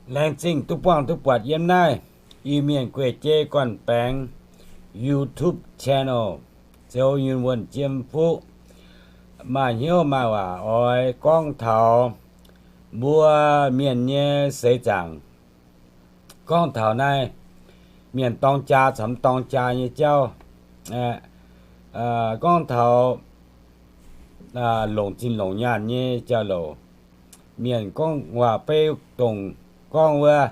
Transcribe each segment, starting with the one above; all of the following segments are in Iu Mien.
Laengz zingh duqv buangh duqv buatc yiem naaiv Iu-Mienh gueic jei gorn-baengx YouTube channel, Zoux Yunh Wuonh Jiem Fuqv. Maaih hnyouv maaih waac oix gorngv taux mbuo mienh nyei seix zaangc. Gorngv taux naaiv mienh dorng jaa caux mv dorng jaa nyei jauv. Gorngv taux longc zinh longc nyaanh nyei jauv-louc. Mienh gorngv waac-beiv dongh gorngv wuov,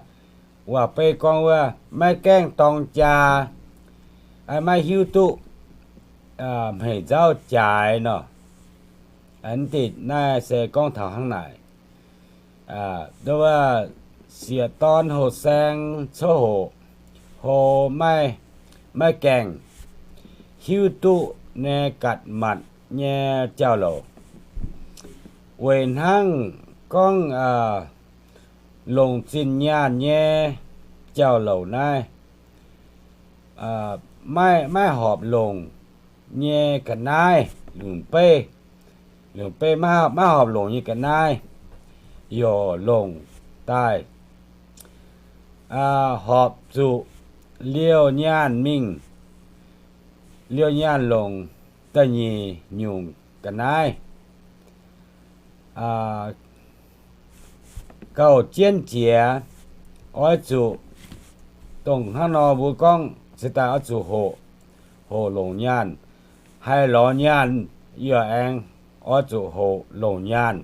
waac-beiv gorngv wuov, maiv gaengh dorng jaa, maiv hiuv duqv hmeic nzauv jaaix nor. Naaiv se gorngv taux hnangv naaic. Wuov, sieqv dorn houh saeng coqv hoqc, hlo maiv, maiv gaengh hiuv duqv nyei gatc matc nyei jauv-louc. Weic hnangv gorngv longc zinh nyaanh nyei jauv-louc naaiv, maiv, maiv horpc longc nyei ga'naaiv, lungh beiv, lungh beiv maiv horpc longc nyei ga'naaiv, yaac longc daaih horpc zuqc liouh nyaanh mingh, liouh nyaanh longc da'nyeic nyungc ga'naaiv. Gauh jienv jiex, oix zuqc, dongh hnangv nor mbuo gorngv se daaih oix zuqc hoqc, hoqc longc nyaanh. Haih lorz nyaanh yaac aengx oix zuqc hoqc longc nyaanh.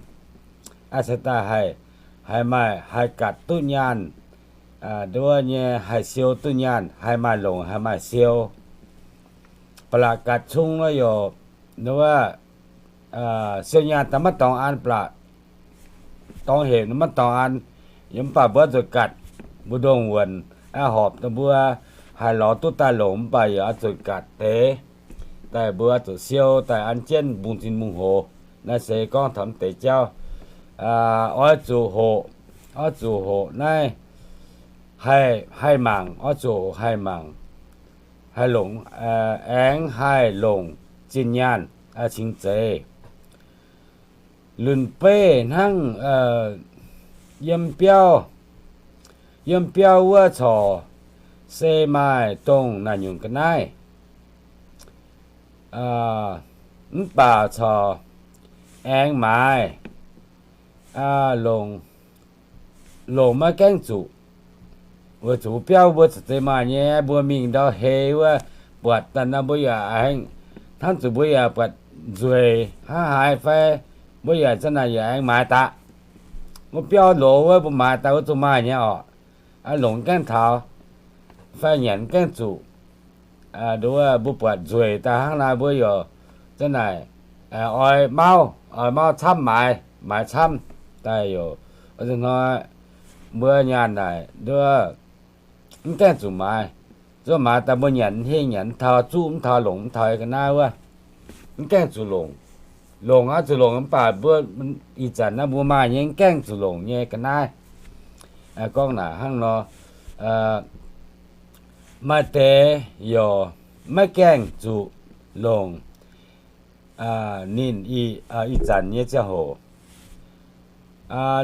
Se daaih haih, haih maaih, haih gatc duqv nyaanh, nduov nyei haih siou duqv nyaanh, haih maaih longc haih maaih siou. Ba'laqc gatc cung nor yaac, nduov, siou nyaanh daaih maiv dorngx an ba'laqc, dorngx hepc maiv dorngx an. Yiem mv baac mbuo oix zuqc gatc, mbu'ndongx wuonc, horpc daaih mbuo haih lorz duqv daaih longc mv baac yaac oix zuqc gatc deix, daaih mbuo oix zuqc siou daaih an jienv mbungh zinh mbungh hoz. Naaiv se gorngv taux mv deix jauv. Oix zuqc hoqc, oix zuqc hoqc naaiv haih, haih mangc, oix zuqc hoqc haih mangc, haih longc, aengx haih longc zinh nyaanh cingx zeiz. Lunc beiv hnangv yiem biauv, yiem biauv wuov corc se maaih dongh naaic nyungc ga'naaiv, mv baac corc aengx maaiz longc, longc maiv gaengh zuqc. Weic zuqc biauv mbuo cingx zeiz maaih nyei, mbuo mingh ndau hei wuov buatc daaih nor mbuo yaac aengx, hnangv zuqc mbuo yaac buatc nzueic hnangv haaix fai, mbuo yaac za'naaic yaac aengx maaiz daaih. Wuov biauv loz wuov mbuo maaiz daaih wuov zuqc maaih nyei orqc. Longc gaengh taux fai nyanc gaengh zuqc. Nduov mbuo buatc nzueic daaih hnangv naaiv mbuo yaac za'naaic oix mauv, oix mauv camv maaiz, maaiz camv daaih yaac hnoi mbuo nyaanh naaic nduov mv gaengh zuqc maaiz. Zuov maaiz daaih mbuo nyanc hingh nyanc mv taux, zuqv mv taux, longc mv taux ga'naaiv wuov, mv gaengh zuqc longc. Longc oix zuqc longc mv baac mbuo ih zanc naaiv mbuo maaih nyei mv gaengh zuqc longc nyei ga'naaiv. Gorngv naaic hnangv nor, maaih deix yaac maiv gaengh zuqc longc ninh ih zanc nyei ziangh hoc.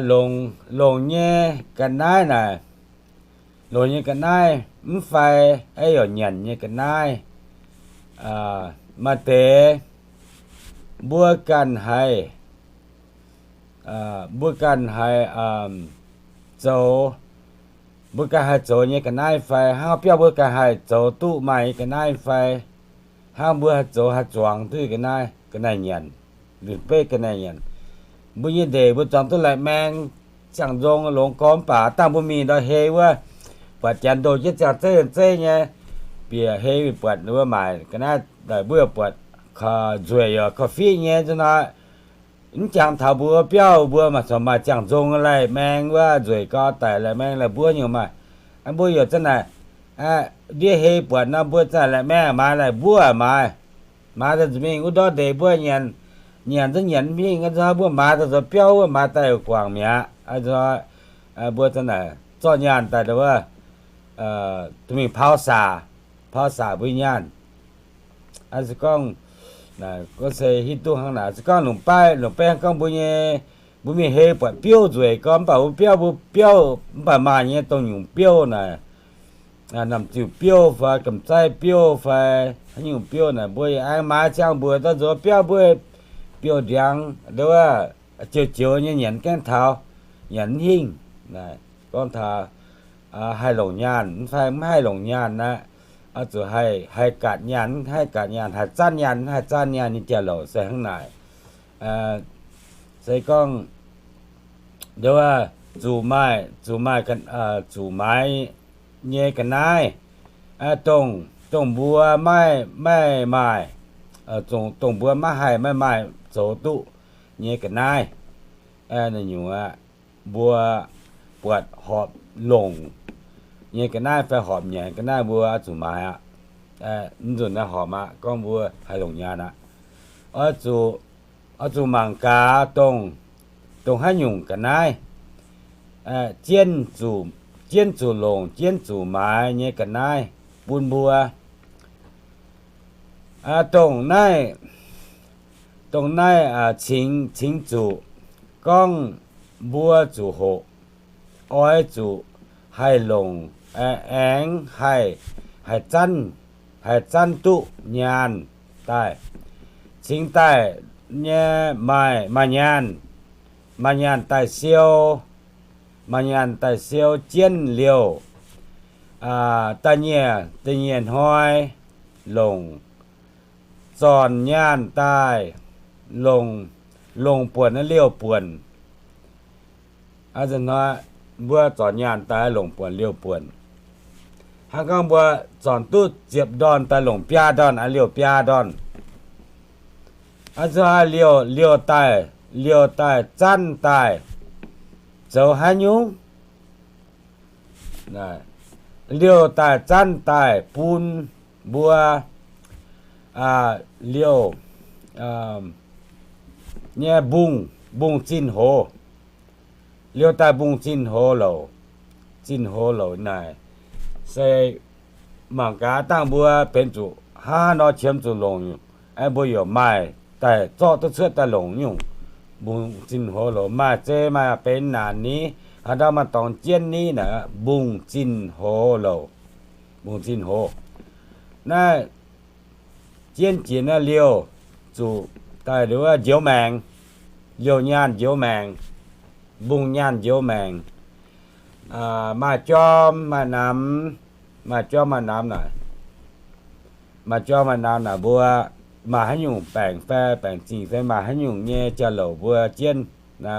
Longc, longc nyei ga'naaiv naaic, longc nyei ga'naaiv mv fai, yaac nyanc nyei ga'naaiv, maaih deix mbuo ganh haiz, mbuo ganh haiz zoux, mbuo ganh haih zoux nyei ga'naaiv fai, hnangv biauv mbuo ganh haih zoux duqv maaih nyei ga'naaiv fai, hnangv mbuo haih zoux haih zuangx duqv ga'naaiv, ga'naaiv nyanc, lunc beiv ga'naaiv nyanc. Mbuo nyei ndeic mbuo zuangx duqv laih maeng, ziangh nzong longx gorx mv baac dangh mbuo mingh ndau hei wuov, buatc janx ndoh jienv ziangh zeiv zeiv nyei, bieqc hei buatc wuov maaic ga'naaiv daaih mbuo buatc nzueic yaac korv-fiqv nyei nzunc nor. Mv jangx taux mbuo biauv mbuo maaih corc maaih ziangh nzong laih maeng wuov, nzueic gau daic laih maeng laih mbuov nyungc maaih. Mbuo yaac za'naaic ndiev hei buatc nor mbuo za'naaic laih maeng maaiz laih mbuov maaiz. Maaiz daaih zuqc mingh wuov ndortv ndeic mbuo nyanc, nyanc zungv nyanc mv hingh, mbuo maaiz daaih zoux biauv wuov maaiz daaih guangc mi'aqv. Mbuo za'naaic zorqv nyaanh daaih wuov, mingh pau saac, pau saac mbuo nyaanh. Se gorngv, gorngv se hiuv duqv hnangv naaic, se gorngv longc beiv, longc beiv hnangv gorngv mbuo nyei Mbuo mingh hei buatc biouv nzueic gorngv, mv baac mbuo biauv, mbuo biauv, mv baac maaih nyei dongh nyungc biouv naaic, namc ziuc biouv fai gamh zaiv biouv fai haaix nyungc biouv naaic, mbuo yaac aengx maaiz ziangh mbuox daaih nzuonx biauv, mbuo biouv ndiangx, nduov, joux-joux nyei nyanc gaengh taux, nyanc mv hingh. Gorngv taux haih longc nyaanh mv fai mv haih longc nyaanh aqv, oix zuqc haih, haih gaatc nyaanh mv haih gaatc nyaanh, haih zanv nyaanh mv haih zanv nyaanh nyei jauv-louc se hnangv naaic. Se gorngv nduov, zuqc maaih, zuqc maaih, zuqc maaiz nyei ga'naaiv, dongh, dongh mbuo maiv, maiv maaih, dongh mbuo maiv haih maiv maaih zoux duqv nyei ga'naaiv, nyungc aqv, mbuo buatc horpc longc nyei ga'naaiv fai horpc nyanc ga'naaiv mbuo oix zuqc maaiz aqv. Mv nzunc naaiv horpc aqv, gorngv mbuo haih longc nyaanh aqv. Oix zuqc, oix zuqc mangc gaax dongh, dongh haaix nyungc ga'naaiv, jienv zuqc, jienv zuqc longc, jienv zuqc maaiz nyei ga'naaiv bun mbuo. Dongh naaiv, dongh naaiv cingx, cingx zuqc gorngv mbuo zuqc hoqc, oix zuqc haih longc, aengx haih, haih zanv, haih zanv duqv nyaanh daaih. Cingx daaih nyei maaih, maaih nyaanh, maaih nyaanh daaih siou, maaih nyaanh daaih siou jienv liouh, da'nyeic, da'nyeic hnoi longc, zornc nyaanh daaih longc, longc buonc liouh buonc. Hnoi mbuo zornc nyaanh daaih longc buonc liouh buonc. Hnangv gorngv mbuo zornc duqv ziepc ndorn daaih longc biaa ndorn, liouh biaa ndorn. Hnoi liouh, liouh daaih, liouh daaih zanv daaih zoux haaix nyungc? Liouh daaih zanv daaih bun mbuo liouh nyei mbungh, mbungh zinh hoz. Liouh daaih mbungh zinh hoz louc, zinh hoz louc naaic se mangc gaax dangh mbuo benx zuqc hnangv haaix nor qiemx zuqc longc, mbuo yaac maaih daaih zorqv duqv cuotv daaih longc nyungc. Mbungh zinh hoz louc maaih zei maaih benx naanc ni, haaix ndau maaih dorngx jienv ni naaic, mbungh zinh hoz louc, mbungh zinh hoz. Naaiv jienv jiex naaiv liouh zuqc daaih njoux maengc, liouh nyaanh njoux maengc, mbungh nyaanh njoux maengc, maaih jorm maaih namx, maaih jorm maaih namx naaic, maaih jorm maaih namx naaic mbuo maaih haaix nyungc baengc fai baengc zingh fai maaih haaix nyungc nyei jauv-louc mbuo jienv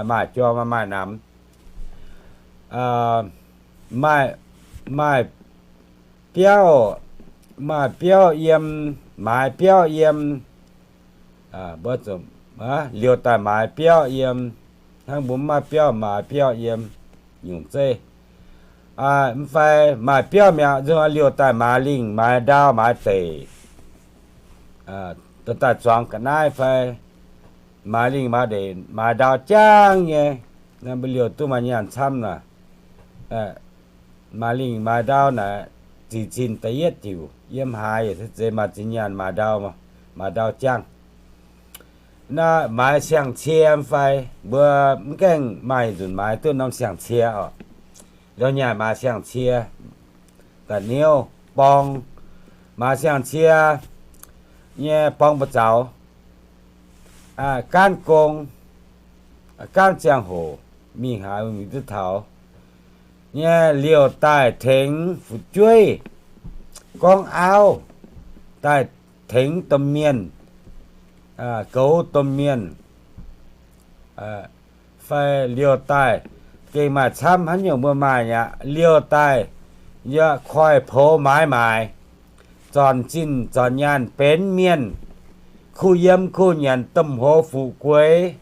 maaih jorm maaih namx. Maaih, maaih biauv, maaih biauv yiem, maaiz biauv yiem, liouh daaih maaiz biauv yiem, hnangv mbuo mv maaih biauv maaiz biauv yiem nyungc zeiv. Mv fai maaih biauv mi'aqv, liouh daaih maaiz lingh maaiz ndau maaiz deic, daaih zuangx ga'naaiv fai maaiz lingh maaiz deic maaiz ndau jangv nyei, mbuo liouh duqv maaih nyaanh camv naaic. Maaiz lingh maaiz ndau naaic, zic zinh da'yietv diuc yiem haaix yaac se zeiz maaih zinh nyaanh maaiz ndau, maaiz ndau jangv. Naaiv maaiz siang-cie mv fai, mbuo mv gaengh maaih nzunc maaiz duqv norm siang-cie oc. Liouh nyaanh maaiz siang-cie, da'niouv borng, maaiz siang-cie nyei borng buoz zaux, gaanv gong, gaanv ziangh hoc mingh haaix mingh duqv taux nyei liouh daaih tengx fu'jueiv, gorngv auv, daaih tengx domh mienh, goux domh mienh, fai liouh daaih gengh maaih camv haaix nyungc mbuo maaih aqv. Liouh daaih yaac koiv-poux maaiz maaic, zornc zinh zornc nyaanh benx mienh, kuh yiem kuh nyanc, domh hoz fuqv gueix,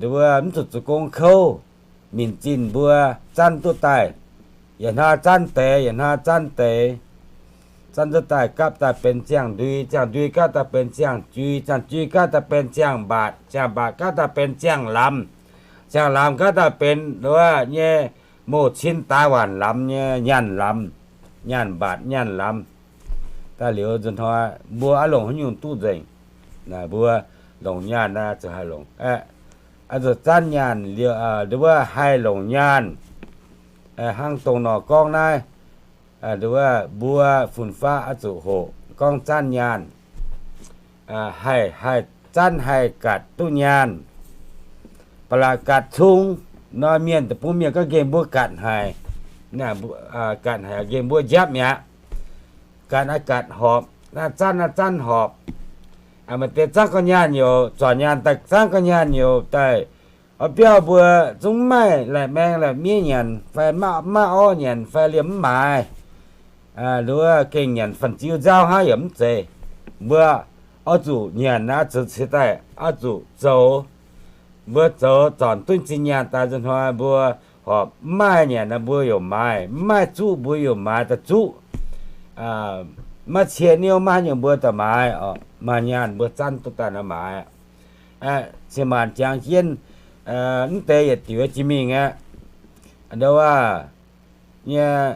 mv zuqc zoux gong kouv, minc zinh mbuo zanv duqv daaih, yietc hnoi zanv deix, yietc hnoi zanv deix, zanv duqv daaih gapv daaih benx ziangh ndui, ziangh ndui gapv daaih benx ziangh jui, ziangh jui gapv daaih benx ziangh mbaatc, ziangh mbaatc gapv daaih benx ziangh lamz, ziangh lamz gapv daaih benx wuov nyei mouc cin daaih waanc lamz nyei nyaanh lamz, nyaanh mbaatc nyaanh lamz. Daaih liuz nzunc hnoi mbuo oix longc haaix nyungc duqv nzengc? Naaic mbuo longc nyaanh naaiv zuqc haih longc aeqv, oix zuqc zanv nyaanh, wuov haih longc nyaanh. Hnangv dongh nor gorngv naaiv, mbuo fun-faqv oix zuqc hoqc gorngv zanv nyaanh, haih, haih zanv haih gatc duqv nyaanh. Ba'laqc gatc cung nor, mienh deic-bung mienh gorngv nqemh mbuo gatc haic, gatc haic, nqemh mbuo njapv mi'aqv. Gatc aqv gatc horpc, zanv aqv zanv horpc. Maaih deix zanv ga'nyaanh youc, zornc nyaanh daaih zanv ga'nyaanh youc daaih, oix biauv mbuo zungv mv maaih laih maeng laih miev nyanc fai mv maaih orv nyanc fai liemh mv maaiz, nduov gengh nyanc fan-ziu nzauh hnangv yaac mv zeiz. Mbuo oix zuqc nyanc aqv, zoux ciex daaih oix zuqc zoux. Mbuo zoux zornc duqv zinh nyaanh daaih nzunc hnoi mbuo horpc mv maaih nyanc nor mbuo youc maaiz, mv maaih zuqv mbuo youc maaiz daaih zuqv. Maiv cie niouv maiv haaix nyungc mbuo daaih maaiz, maaih nyaanh mbuo zanv duqv daaih nor maaiz. Cin-maanc jangx jienv mv deix yietc diuc jiex mingh aqv. Nduov nyei,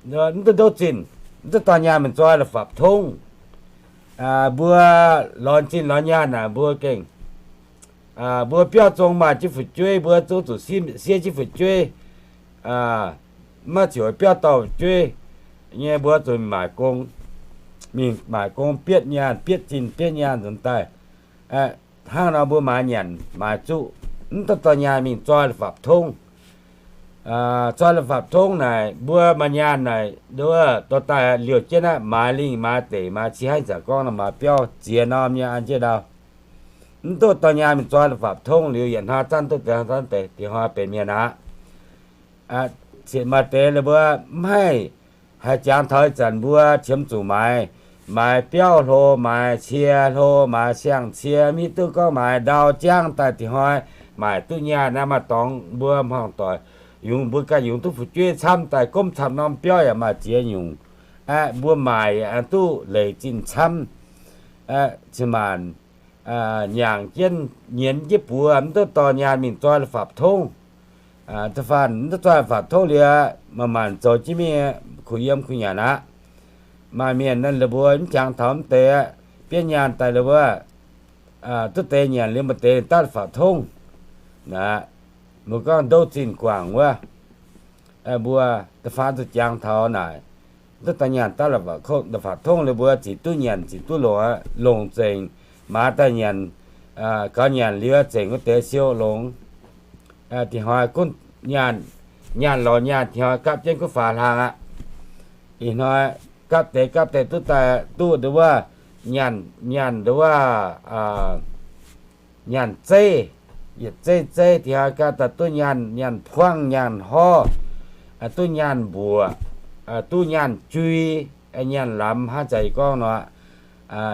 mv duqv ndouv zinh, mv duqv dorh nyaanh mingh zoi la'fapc tongv. Mbuo lorz zinh lorz nyaanh naaic mbuo gengh, mbuo biauv zong maaih jienv fu'jueiv, mbuo zungv zuqc siev jienv fu'jueiv, maiv ziouc biauv dorh fu'jueiv nyei, mbuo zuqc maaic gong, mingh maaic gong bietv nyaanh, bietv zinh bietv nyaanh nzuonx daaih. Hnangv nor mbuo maaiz nyanc maaiz zuqv, mv duqv dorh nyaanh mingh zoi la'fapc tongv. Zoi la'fapc tongv naaic mbuo maaih nyaanh naaic, nduov dorh daaih liouh jienv aqv, maaiz lingh maaiz deic maaiz ci hnangv zanc gorngv nor, maaiz biauv ziex norm nyei an jienv ndau. Mv duqv dorh nyaanh mingh zoi la'fapc tongv liuz yietc hnoi zanv duqv deix, zanv deix, deix hnoi benx mienh aqv. Cieqc maaih deix la'mbuo mv haih, haiz jangx taux ih zanc mbuo qiemx zuqc maaiz, maaiz biauv hlo, maaiz cie hlo, maaiz siang-cie, mv hiuv duqv gorngv maaiz ndau jangv daaih deix hnoi maaic duqv nyaanh naaiv, maaih dorngx mbuo hmuangx doic yungz, mbuo ganh yungz duqv fu'jueiv camv daaih gomv camv norm biauv yaac maaih ziex nyungc. Aeqv, mbuo maaic yaac duqv leiz zinh camv. Cin-maanc nyaangc jienv nyienz jienv buoz, mv duqv dorh nyaanh mingh zoi la'fapc tongv. Da'faanh mv duqv zoi la'fapc tongv liuz, manc-manc zoux jienv mingh kuh yiem kuh nyanc aqv. Maaih mienh naaiv la'mbuo mv jangx taux mv deix, bietv nyaanh daaih la'mbuo duqv deix nyanc liuz maaih deix daav la'fapc tongv. Mbuo gorngv ndouv zinh guangc wuov, mbuo da'faanh zuqc jangx taux naaic, duqv daaih nyaanh daav la'fapc tongv liuz mbuo ziqc duqv nyanc ziqc duqv longc, longc nzengc, maaiz daaih nyanc, gaux nyanc liuz zengc wuov deix siou longx. Dinh hnoi gunv nyaanh lorz nyaanh dinh hnoi gapv jienv gunv faaux hlang aqv. Ih hnoi gapv deix gapv deix duqv daaih duqv nduov wuov, nyaanh, nyaanh nduov wuov, nyaanh zeiv, yietc zeiv zeiv dinh hnoi gapv daaih duqv nyaanh, nyaanh puangv, nyaanh horv, duqv nyaanh mbuoqc, duqv nyaanh jui, nyaanh lamz hnangv zanc yie gorngv nor,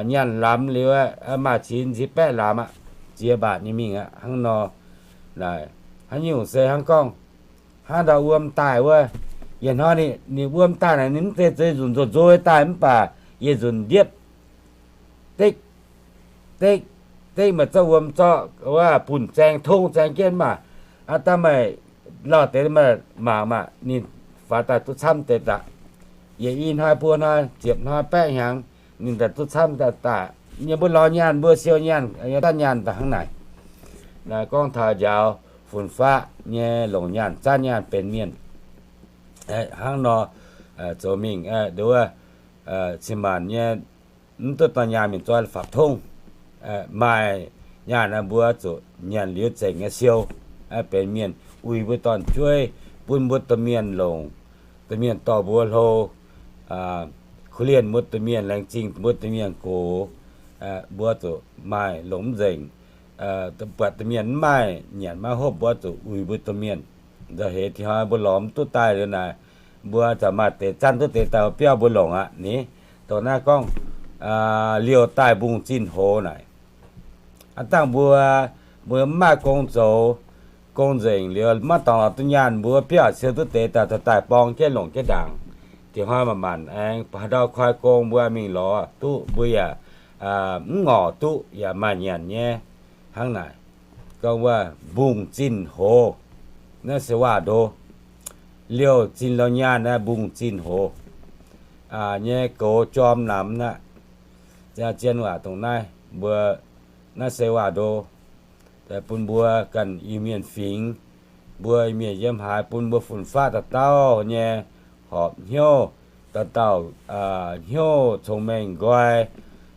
nyaanh lamz liuz maaih cingx nziex baeqv lamz aqv, ziex mbaatc nyei mingh aqv hnangv nor. Naaic haaix nyungc se hnangv gorngv, hnangv ndau wuom daaih wuov, yietc hnoi ninh wuom daaih naaic ninh mv zeiz zuqc nzunc nzoih nzoih daaih mv baac yietc nzunc ndiepv, dekv, dekv, dekv meih zorqv wuom zorqv wuov, bun zaeng tongv zaeng jienv maah, daaih meih lauh deix meih mangc maah, ninh faaux daaih duqv camv deix daaih. Yietc i hnoi buo hnoi ziepc hnoi baeqv hnyangx, ninh daaih duqv camv daaih daaih. Yie mbuo lorz nyaanh, mbuo siou nyaanh, zanv nyaanh daaih hnangv naaic. Naaiv gorngv taux njaaux fun-faqv nyei longc nyaanh zanv nyaanh benx mienh. Hnangv nor zoux mingh, nduov, cin-maanc nyei mv duqv dorh nyaanh mingh zoi la'fapc tongv. Maaih nyaanh mbuo zuqc nyanc liuz zengc nyei siou, benx mienh uix mbuo dorn-jueiv, bun mbuo domh mienh longc, domh mienh dorh mbuo hlo, korv-lienh mbuo domh mienh, laengz zingh mbuo domh mienh gox. Mbuo zuqc maaih longc mv nzengc, buatc domh mienh mv maaih nyanc maiv hopv, mbuo zuqc uix mbuo domh mienh. Nzauh heix dinh hnoi mbuo lorz mv duqv daaih liuz naaic, mbuo za'gengh maaih deix zanv duqv deix daaih biauv mbuo longc aqv ni. Dongh naaiv gorngv liouh daaih mbungh zinh hoz naaic. Aav dangh mbuo, mbuo mv maaih gong zoux, gong nzengc liuz maiv dorngx lorz duqv nyaanh, mbuo biauv siou duqv deix daaih, daaih borng jienv longc jienv ndaangc. Dinh hnoi manc-manc aengx haaix ndau koi gong mbuo mingh lorz duqv, mbuo yaac mv ngorc duqv, yaac maaih nyanc nyei. Hnangv naaic, gorngv wuov mbungh zinh hoz, naaiv se waac-ndo. Liouh zinh lorz nyaanh naaiv mbungh zinh hoz nyei goux jorm namx aqv. Zien waac dongh naaiv mbuo, naaiv se waac-ndo. bun mbuo ganh Iu-Mienh fingx, mbuo Iu-Mienh yiem haaix, bun mbuo fun-faqv dauh dauh nyei horpc hnyouv, dauh dauh hnyouv cong-mengh nqoi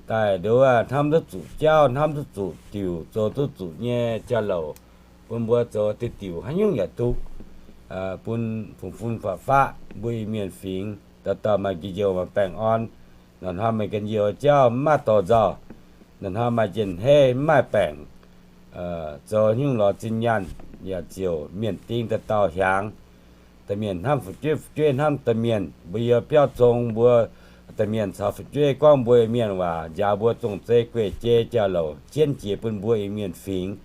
daaih, nduov hnamv duqv zuqc jauv, hnamv duqv zuqc diuc, zoux duqv zuqc nyei jauv-louc, bun mbuo zoux diuc haaix nyungc yaac duqv, bun fun-fun faqv-faqv mbuo Iu-Mienh fingx dauh dauh maaih njien-youh, maaih baengh orn. Naaiv hnoi maaih njien-youh jauv mv maaih dorh nzauh, naaiv hnoi maaih njien-hneiv mv maaih baengc, zoux nyungc lorz zinh nyaanh yaac ziouc mienh ding dauh dauh hiaangx. Domh mienh hnamv fu'jueiv, fu'jueiv hnamv domh mienh. Mbuo yiem biauv zong mbuo, domh mienh caux fu'jueiv gorngv mbuo Iu-Mienh waac, njaaux mbuo zong-zeiv gueiv jei jauv-louc jienv jiex bun mbuo Iu-Mienh fingx.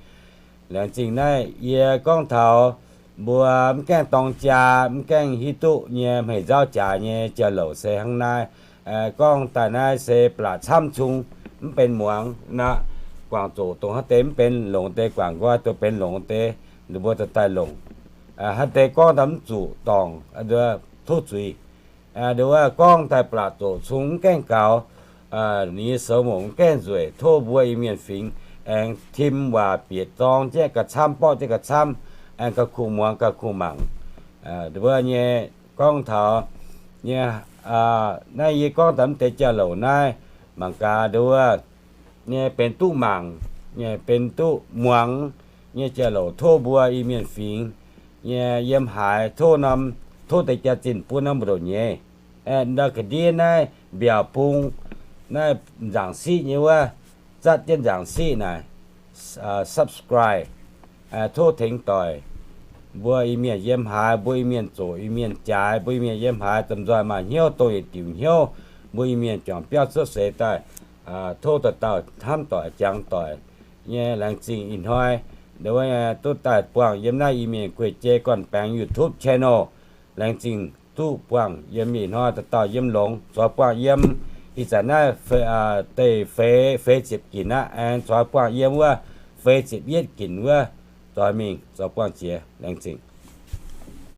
Laengz zingh naaiv yie gorngv taux mbuo mv gaengh dorng jaa, mv gaengh hiuv duqv nyei hmei nzauv jaax nyei jauv-louc se hnangv naaiv. Gorngv daaih naaiv se blatc camv cung, mv benx muangx aqv. Guangc zoqc dongh hnangv deix mv benx longc deix, guangc nqoi dongh benx longc deix, ninh mbuo daaih daaih longc. Hnangv deix gorngv daaih mv zuqc dorngc, tov zuiz. Nduov gorngv daaih blatc zoqc cung mv gaengh gaux, ninh nyei soux mouc mv gaengh nzueic. Tov mbuo Iu-Mienh fingx aengx tim waac bieqc zorng jienv gauh camv, borqv jienv gauh camv, aengx gauh kuh muangx gauh kuh mangc. Nduov nyei gorngv taux nyei, naaiv yie gorngv daaih mv deix jauv-louc naaiv, mangc gaax nduov nyei benx duqv mangc, benx duqv muangx nyei jauv-louc. Tov mbuo Iu-Mienh fingx nyei yiem haaix, tov norm, tov deix jaax-zinh bun norm mbu'ndongx nyei. Ndau ga'ndiev naaiv mbiaauc bung, naaiv nzaangc siqv nyei wuov, zatv jienv nzaangc siqv naaic, subscribe. Tov tengx doic mbuo Iu-Mienh yiem haaix, mbuo Iu-Mienh zoqc, Iu-Mienh jaaix, mbuo Iu-Mienh yiem haaix, domh nzoih maaih hnyouv, dongh yietc diuc hnyouv, mbuo Iu-Mienh juangc biauv cuotv seix daaih, tov dauh dauh hnamv doic, jangx doic nyei. Laengz zingh ih hnoi nduov duqv daaih buangh yiem naaiv Iu-Mienh gueiv jei gorn-baengx YouTube channel. Laengz zingh duqv buangh yiem ih hnoi dauh dauh yiem longx, zueiz buangh yiem ih zanc naaiv deix feix, feix ziepc ginc aqv. Aengx zueiz buangh yiem wuov feix ziepc yietv ginc wuov, zueiz mingh, zueiz buangh jiex. Laengz zingh.